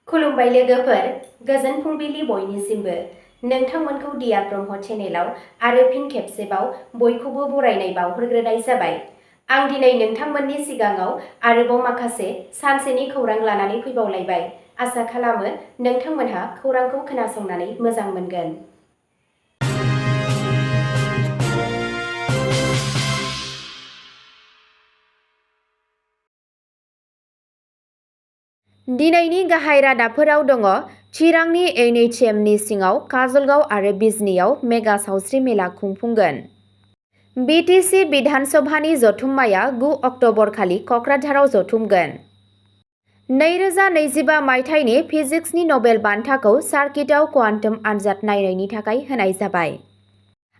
खुलुमबाय लोगोफोर, गोजोन फुंबिलि बयनिसिमबो। नोंथांमोनखौ दिया ब्रह्म चेनेलाव आरो फिन खेबसेबाव बयखौबो बरायनाय बावहरग्रोनाय जाबाय। आं दिनै नोंथांमोननि सिगाङाव आरोबाव माखासे सानसेनि खौरां लानानै फैबावलायबाय। आसा खालामो नोंथांमोनहा खौरांखौ खोनासंनानै मोजां मोनगोन। दिनैनि गाहाय रादाबफोराव दङ। चिरांनि NHMनि सिङाव काजलगाव आरो बिजनीआव मेगा सावस्रि मेला खुंफुंगोन। BTC बिधान सभानि जथुम्माया 9 अक्ट'बर खालि क'क्राझाराव जथुमगोन। 2025 मायथाइनि फिजिक्सनि नबेल बान्थाखौ सार्किटआव क्वान्टाम आनजाद नायनायनि थाखाय होनाय जाबाय।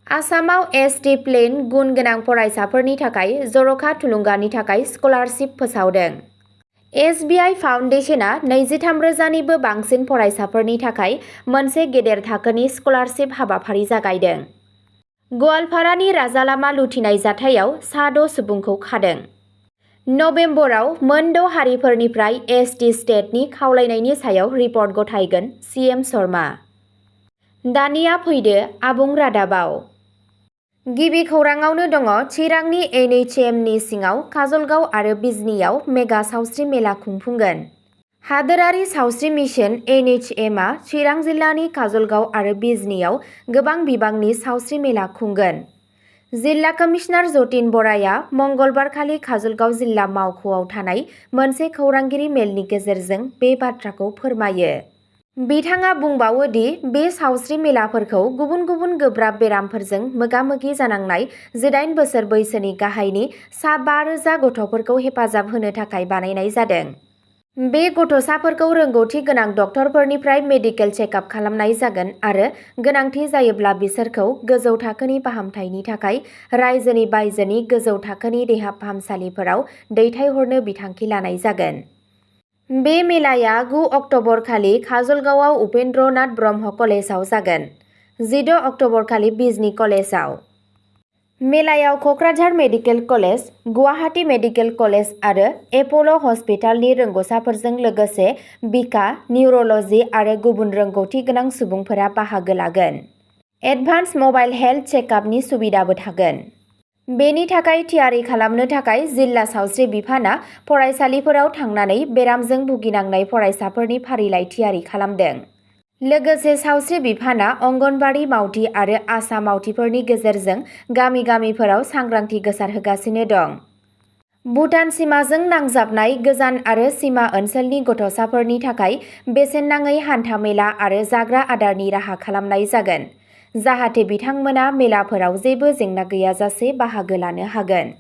आसामाव ST प्लेन गुन गोनां फरायसाफोरनि थाखाय जर'खा थुलुंगानि थाखाय स्कलारशिप फोसावदों। SBI फाउन्डेशनआ 23,000निबो बांसिन फरायसाफोरनि थाखाय मोनसे गेदेर थाखोनि स्कलारशिप हाबाफारि जागायदों। गवालपारानि राजालामा लुथिनाय जाथायाव सा 6 सुबुंखौ खादों। नबेम्बराव मोन 6 हारिफोरनिफ्राय ST स्टेटनि खावलायनायनि सायाव रिपर्ट गथायगोन CM शर्मा। दानिया फैदो आबुं रादाबाव। गिबि खौराङावनो दङ। चिरांनि NHMनि सिङाव काजलगाव आरो बिजनीआव मेगा सावस्रि मेला खुंफुंगोन। हादोरारि सावस्रि मिशन NHMआ चिरां जिल्लानि काजलगाव आरो बिजनीआव गोबां बिबांनि सावस्रि मेला खुंगोन। जिल्ला कमिशनार जतिन बराया मंगलबारखालि काजलगाव जिल्ला मावख'आव थानाय मोनसे खौरांगिरि मेलनि गेजेरजों बे बाथ्राखौ फोरमायो। बिथाङा बुंबावो दि बे सावस्रि मेलाफोरखौ गुबुन गुबुन गोब्राब बेरामफोरजों मोगा-मोगि जानांनाय 18 बोसोर बैसोनि गाहायनि सा 5,000 गथ'फोरखौ हेफाजाब होनो थाखाय बानायनाय जादों। बे गथ'साफोरखौ रोंगौथि गोनां डक्टरफोरनिफ्राय मेडिकेल चेकआप खालामनाय जागोन आरो गोनांथि जायोब्ला बिसोरखौ गोजौ थाखोनि फाहामथायनि थाखाय रायजोनि बायजोनि गोजौ थाखोनि देहा फाहामसालिफोराव दैथायहरनो बिथांखि लानाय जागोन। बे मेलाया 9 अक्ट'बर खालि काजलगावआव उपेन्द्र नाथ ब्रह्म कलेजआव जागोन। 14 अक्ट'बर खालि बिजनी कलेजआव। मेलायाव Kokrajhar medical college, Guwahati medical college आरो एप'ल' हस्पिटालनि रोंग'साफोरजों लोगोसे बिखा, निउर'ल'जी आरो गुबुन रोंगौथि गोनां सुबुंफोरा बाहागो लागोन। एडभान्स मबाइल हेल्थ चेकआपनि सुबिदाबो थागोन। बेनि थाखाय थियारि खालामनो थाखाय जिल्ला सावस्रि बिफानआ फरायसालिफोराव थांनानै बेरामजों भुगिनांनाय फरायसाफोरनि फारिलाइ थियारि खालामदों। लोगोसे सावस्रि बिफानआ अंगनबाड़ी मावथि आरो आसा मावथिफोरनि गेजेरजों गामि-गामिफोराव सांग्रांथि गोसारहोगासिनो दं। भुटान सिमाजों नांजाबनाय गोजान आरो सिमा ओनसोलनि गथ'साफोरनि थाखाय बेसेन नाङै हान्था-मेला आरो जाग्रा आदारनि राहा खालामनाय जागोन, जाहाथे बिथांमोना मेलाफोराव जेबो जेंना गैयाजासे बाहागो लानो हागोन।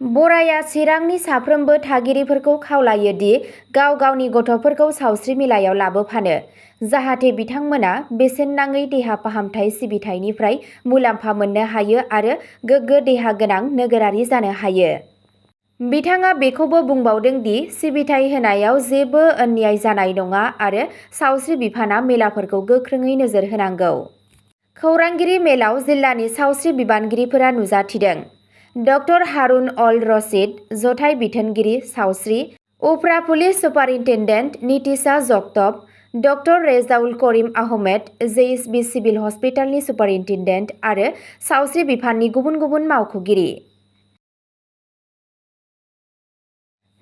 बराया चिरांनि साफ्रोमबो थागिरिफोरखौ खावलायो दि गाव गावनि गथ'फोरखौ सावस्रि मेलायाव लाबोफानो, जाहाथे बिथांमोना बेसेन नाङै देहा फाहामथाय सिबिथायनिफ्राय मुलाम्फा मोननो हायो आरो गोग्गो देहा गोनां नोगोरारि जानो हायो। बिथाङा बेखौबो बुंबावदों दि सिबिथाय होनायाव जेबो अन्याय जानाय नङा आरो सावस्रि बिफानआ मेलाफोरखौ गोख्रोङै नोजोर होनांगौ। खौरांगिरि मेलाव जिल्लानि सावस्रि बिबानगिरिफोरा नुजाथिदों। डक्टर हारुन अल रशिद, जथाय बिथोनगिरि, सावस्रि, उफ्रा पुलिस सुपारिन्टेन्डेन्ट नितिशा जगतप, डक्टर रेजाउल करिम आहमेद, JSB सिभिल हस्पिटालनि सुपारिन्टेन्डेन्ट आरो सावस्रि बिफाननि गुबुन गुबुन मावख'गिरि।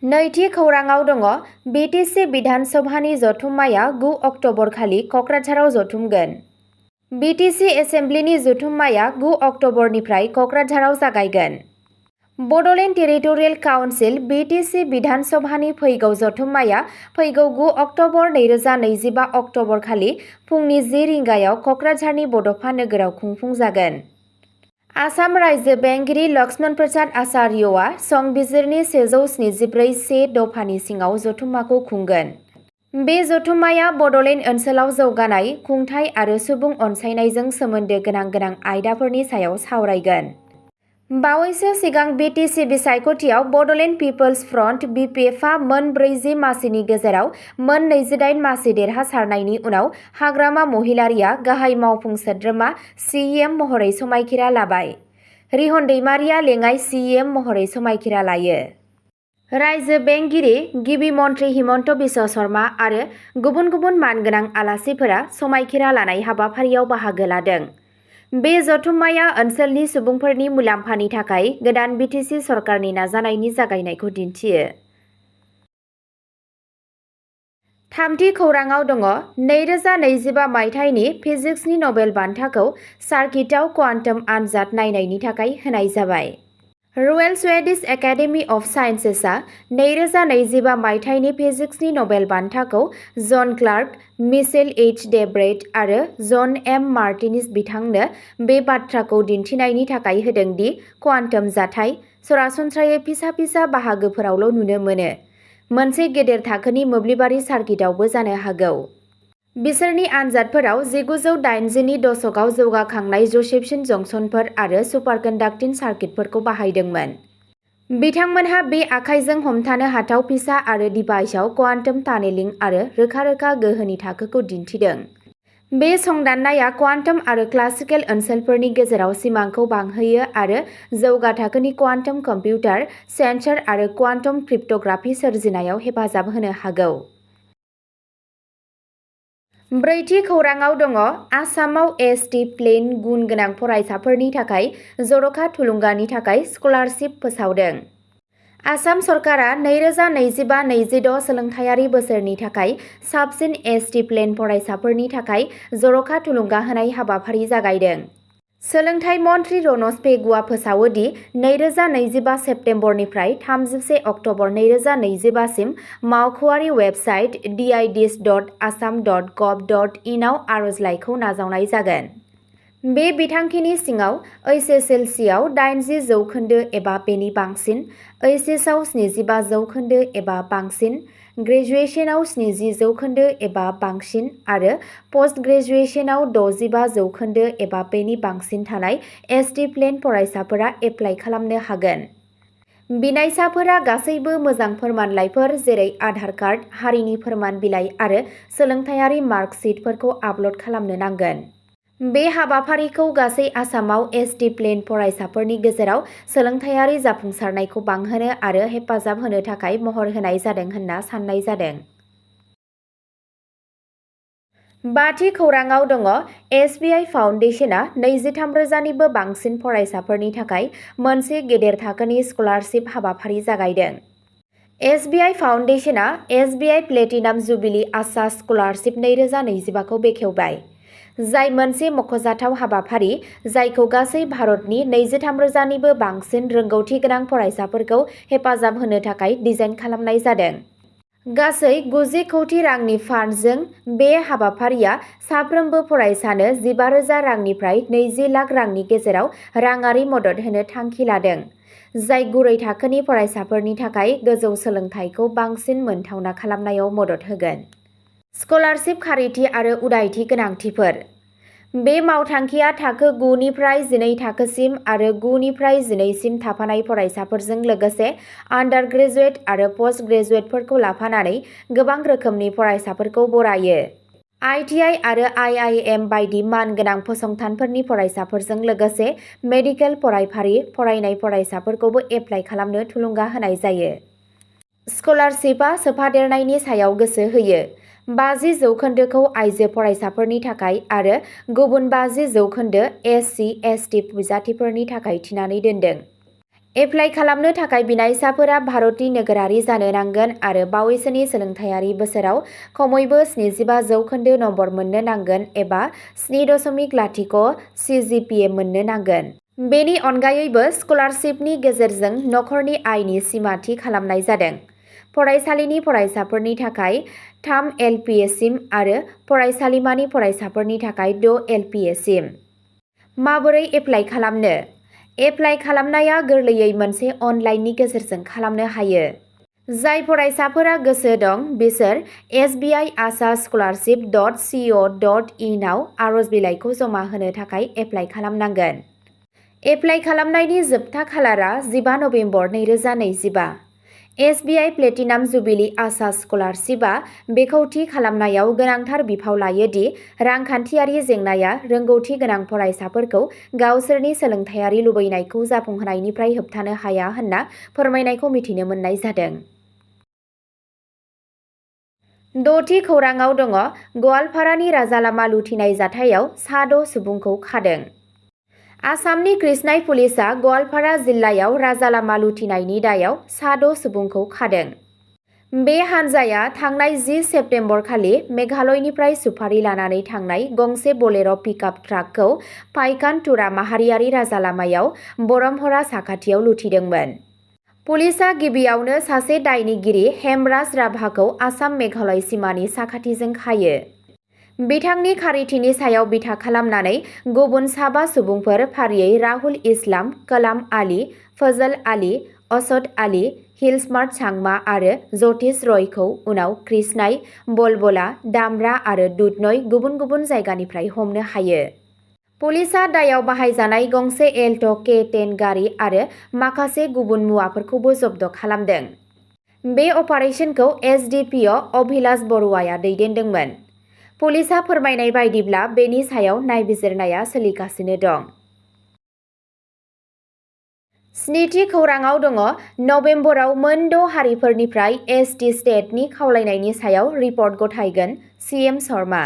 नैथि खौराङाव दङ। BTC बिधान सभानि जथुम्माया 9 अक्ट'बर खालि क'क्राझाराव जथुमगोन। BTC एसेमब्लिनि जथुम्माया 9 अक्ट'बरनिफ्राय क'क्राझाराव जागायगोन। बड'लेण्ड टेरिटरियेल काउन्सिल BTC बिधान सभानि फैगौ जथुम्माया फैगौ 9 अक्ट'बर 2025 अक्ट'बर खालि फुंनि 10 रिंगायाव क'क्राझारनि बड'फा नोगोराव खुंफुंजागोन। आसाम रायजो बेंगिरि लक्ष्मण प्रसाद आचार्यआ संबिजिरनि 174(1) दफानि सिङाव जथुम्माखौ खुंगोन। बे जथुम्माया बड'लेण्ड ओनसोलाव जौगानाय, खुंथाय आरो सुबुं अनसायनायजों सोमोन्दो गोनां आयदाफोरनि सायाव सावरायगोन। बावैसो सिगां BTC बिसायख'थियाव बड'लेण्ड पिपल्स फ्रन्ट BPFआ मोन 40 मासिनि गेजेराव मोन 28 मासि देरहासारनायनि उनाव हाग्रामा महिलारीआ गाहाय मावफुं सोद्रोमा CEM महरै समायखिरा लाबाय। रिहन दैमारिया लेङाइ CEM महरै समायखिरा लायो। रायजो बेंगिरि गिबि मन्त्रि हिमन्त बिश्व शर्मा आरो गुबुन गुबुन मानगोनां आलासिफोरा समायखिरा लानाय हाबाफारियाव बाहागो लादों। बे जथुम्माया ओनसोलनि सुबुंफोरनि मुलाम्फानि थाखाय गोदान BTC सरकारनि नाजानायनि जागायनायखौ दिन्थियो। थामथि खौराङाव दङ 2025 मायथाइनि फिजिक्सनि नबेल बान्थाखौ सार्किटआव क्वान्टाम आनजाद नायनायनि थाखाय होनाय जाबाय। रयेल स्वेडिश एकाडेमि अफ साइन्सेसआ 2025 मायथाइनि फिजिक्सनि नबेल बान्थाखौ जन क्लार्क, मिशेल H. डेब्रेट आरो जन M. मार्टिनिस बिथांनो बे बाथ्राखौ दिन्थिनायनि थाखाय होदों दि क्वान्टाम जाथाय, सरासनस्रायै फिसा फिसा बाहागोफोरावल' नुनो मोनो, मोनसे गेदेर थाखोनि मोब्लिबारि सार्किटआवबो जानो हागौ। बिसोरनि आनजादफोराव 1980 नि दशकआव जौगाखांनाय जसेफसन जंक्शनफोर आरो सुपारकन्डाक्टिं सार्किटफोरखौ बाहायदोंमोन। बिथांमोनहा बे आखाइजों हमथानो हाथाव फिसा आरो डिभाइसआव क्वान्टाम टानेलिं आरो रोखा-रोखा गोहोनि थाखोखौ दिन्थिदों। बे संदाननाया क्वान्टाम आरो क्लासिकेल ओनसोलफोरनि गेजेराव सिमांखौ बांहोयो आरो जौगा थाखोनि क्वान्टाम कम्पिउटार, सेन्सर आरो क्वान्टाम क्रिप्ट'ग्राफि सोरजिनायाव हेफाजाब होनो हागौ। ब्रैथि खौराङाव दङ आसामाव ST प्लेन गुन गोनां फरायसाफोरनि थाखाय जर'खा थुलुंगानि थाखाय स्कलारशिप फोसावदों। आसाम सरकारा 2025-26 सोलोंथायारि बोसोरनि थाखाय साबसिन ST प्लेन फरायसाफोरनि थाखाय जर'खा थुलुंगा होनाय हाबाफारि जागायदों। सोलोंथाइ मन्थ्रि रनज पेगुआ फोसावो दि 2025 सेप्तेम्बरनिफ्राय 31 अक्ट'बर 2025 सिम मावख'आरि वेबसाइट dids.assam.gov.in आव आर'जलाइखौ नाजावनाय जागोन। बे बिथांखिनि सिङाव HSLCआव 80% एबा बेनि बांसिन, HSआव 75% एबा बांसिन, ग्रेजुएशनाव 70% एबा बांसिन आरो पस्ट ग्रेजुएशनाव 65% एबा बेनि बांसिन थानाय ST प्लेन फरायसाफोरा एप्लाइ खालामनो हागोन। बिनायसाफोरा गासैबो मोजां फोरमानलाइफोर जेरै आधार कार्ड, हारिनि फोरमान बिलाइ आरो सोलोंथायारि मार्कशीटफोरखौ आपल'ड खालामनो नांगोन। बे हाबाफारिखौ गासै आसामाव ST प्लेन फरायसाफोरनि गेजेराव सोलोंथायारि जाफुंसारनायखौ बांहोनो आरो हेफाजाब होनो थाखाय महर होनाय जादों होनना साननाय जादों। बाथि खौराङाव दङ SBI फाउन्डेशनआ 23,000 निबो बांसिन फरायसाफोरनि थाखाय मोनसे गेदेर थाखोनि स्कलारशिप हाबाफारि जागायदों। SBI फाउन्डेशनआ SBI प्लेटिनाम जुबिली आशा स्कलारशिप 2025 खौ बेखेवबाय, जाय मोनसे मख'जाथाव हाबाफारि जायखौ गासै भारतनि 23,000 निबो बांसिन रोंगौथि गोनां फरायसाफोरखौ हेफाजाब होनो थाखाय डिजाइन खालामनाय जादों। गासै 90 कौटि रांनि फान्डजों बे हाबाफारिया साफ्रोमबो फरायसानो 15,000 रांनिफ्राय 20 लाख रांनि गेजेराव राङारि मदद होनो थांखि लादों, जाय गुरै थाखोनि फरायसाफोरनि थाखाय गोजौ सोलोंथाइखौ बांसिन मोनथावना खालामनायाव मदद होगोन। स्कलारशिप खारिथि आरो उदायथि गोनांथिफोर। बे मावथांखिया थाखो 9 निफ्राय 12 थाखोसिम आरो 9 निफ्राय 12 सिम थाफानाय फरायसाफोरजों लोगोसे आन्डार ग्रेजुएट आरो पस्ट ग्रेजुएटफोरखौ लाफानानै गोबां रोखोमनि फरायसाफोरखौ बरायो। ITI आरो IIM बायदि मानगोनां फसंथानफोरनि फरायसाफोरजों लोगोसे मेडिकेल फरायफारि फरायनाय फरायसाफोरखौबो एप्लाइ खालामनो थुलुंगा होनाय जायो। स्कलारशिपआ सोफादेरनायनि सायाव गोसो होयो। 50% आइजो फरायसाफोरनि थाखाय आरो गुबुन 50% SC/ST बिजाथिफोरनि थाखाय थिनानै दोनदों। एप्लाइ खालामनो थाखाय बिनायसाफोरा भारतनि नोगोरारि जानो नांगोन आरो बावैसोनि सोलोंथायारि बोसोराव खमैबो 75% नम्बर मोननो नांगोन एबा 7.0 CGPA मोननो नांगोन। बेनि अनगायैबो स्कलारशिपनि गेजेरजों नखरनि आयनि सीमा थि खालामनाय जादों। फरायसालिनि फरायसाफोरनि थाखाय 3 LPA सिम आरो फरायसालिमानि फरायसाफोरनि थाखाय 6 LPA सिम। माबोरै एप्लाइ खालामनो? एप्लाइ खालामनाया गोरलैयै मोनसे अनलाइननि गेजेरजों खालामनो हायो। जाय फरायसाफोरा गोसो दं बिसोर SBI आशा scholarship.co.in आव आर'ज बिलाइखौ जमा होनो थाखाय एप्लाइ खालामनांगोन। एप्लाइ खालामनायनि जोबथा खालारा 15 नबेम्बर 2025। SBI प्लेटिनाम जुबिली आसा स्कलारशिपआ बेखौ थि खालामनायाव गोनांथार बिफाव लायो दि रांखान्थियारि जेंनाया रोंगौथि गोनां फरायसाफोरखौ गावसोरनि सोलोंथायारि लुबैनायखौ जाफुंहोनायनिफ्राय होबथानो हाया होनना फोरमायनायखौ मिथिनो मोननाय जादों। द'थि खौराङाव दङ गवालपारानि राजालामा लुथिनाय जाथायाव सा 6 सुबुंखौ खादों। आसामनि कृष्णाय पुलिसआ गवालपारा जिल्लायाव राजालामा लुथिनायनि दायाव सा 6 सुबुंखौ खादों। बे हानजाया थांनाय 10 सेप्तेम्बर खालि मेघालयनिफ्राय सुपारि लानानै थांनाय गंसे बलेर' पिकआप ट्राकखौ पाइकानतुरा माहारियारि राजालामायाव बरमहरा साखाथियाव लुथिदोंमोन। पुलिसआ गिबियावनो सासे दायनिगिरि हेमराज राभाखौ आसाम मेघालय सिमानि साखाथिजों खायो। बिथांनि खारिथिनि सायाव बिथा खालामनानै गुबुन सा 5 सुबुंफोर फारियै राहुल इस्लाम, कलाम आली, फजल आली, असद आली, हिलस्मार्ट सांमा आरो ज्योतिष रयखौ उनाव कृष्णाय, बलबला, दामरा आरो दुधनय गुबुन गुबुन जायगानिफ्राय हमनो हायो। पुलिसआ दायाव बाहायजानाय गंसे एल्ट' K10 गारि आरो माखासे गुबुन मुवाफोरखौबो जब्द खालामदों। बे अपारेशनखौ SDPO अभिलाष बरुवाया दैदेनदोंमोन। पुलिसआ फोरमायनाय बायदिब्ला बेनि सायाव नायबिजिरनाया सोलिगासिनो दं। 7थि खौराङाव दङ नबेम्बराव मोन 6 हारिफोरनिफ्राय ST स्टेटनि खावलायनायनि सायाव रिपर्ट गथायगोन CM Sharma.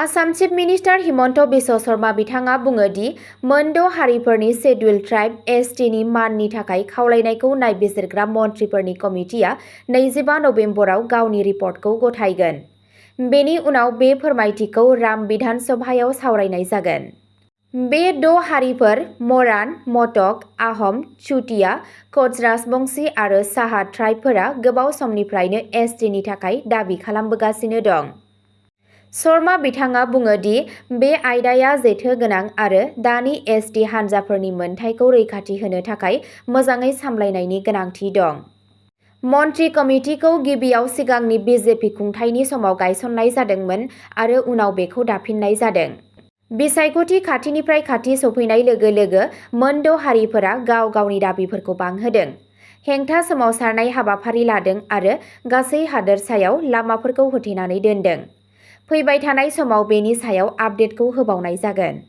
Assam chief minister Himanta Biswa Sharma बिथाङा बुङो दि मोन 6 हारिफोरनि शेड्युल ट्राइब STनि माननि थाखाय खावलायनायखौ नायबिजिरग्रा मन्थ्रिफोरनि कमिटिआ 25 नबेम्बराव गावनि रिपर्टखौ गथायगोन। बेनि उनाव बे फोरमायथिखौ राम बिधान सभायाव सावरायनाय जागोन। बे 6 हारिफोर मरान, मटक, आहम, चुटिया, कच राजबंशी आरो साहा ट्राइबफोरा गोबाव समनिफ्रायनो STनि थाखाय दाबि खालामबोगासिनो दं। शर्मा बिथाङा बुङो दि बे आयदाया जेथो गोनां आरो दानि ST हानजाफोरनि मोनथायखौ रैखाथि होनो थाखाय मोजाङै सामलायनायनि गोनांथि दं। मन्थ्रि कमिटिखौ गिबियाव सिगांनि BJP खुंथायनि समाव गायसननाय जादोंमोन आरो उनाव बेखौ दाफिननाय जादों। बिसायख'थि खाथिनिफ्राय खाथि सफैनाय लोगो लोगो मोन 6 हारिफोरा गाव गावनि दाबिफोरखौ बांहोदों, हेंथा सोमावसारनाय हाबाफारि लादों आरो गासै हादोरसायाव लामाफोरखौ होथेनानै दोनदों। फैबाय थानाय समाव बेनि सायाव आपडेटखौ होबावनाय जागोन।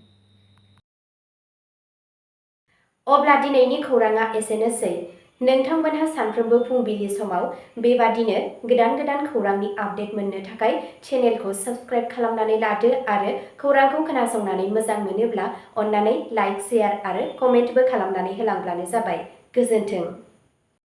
अब्ला दिनैनि खौराङा एसेनोसै। नोंथांमोनहा सानफ्रोमबो फुंबिलि समाव बेबादिनो गोदान खौरांनि आपडेट मोननो थाखाय चेनेलखौ साबस्क्राइब खालामनानै लादो आरो खौरांखौ खोनासंनानै मोजां मोनोब्ला अन्नानै लाइक, शेयार आरो कमेन्टबो खालामनानै होलांब्लानो जाबाय। गोजोन्थों।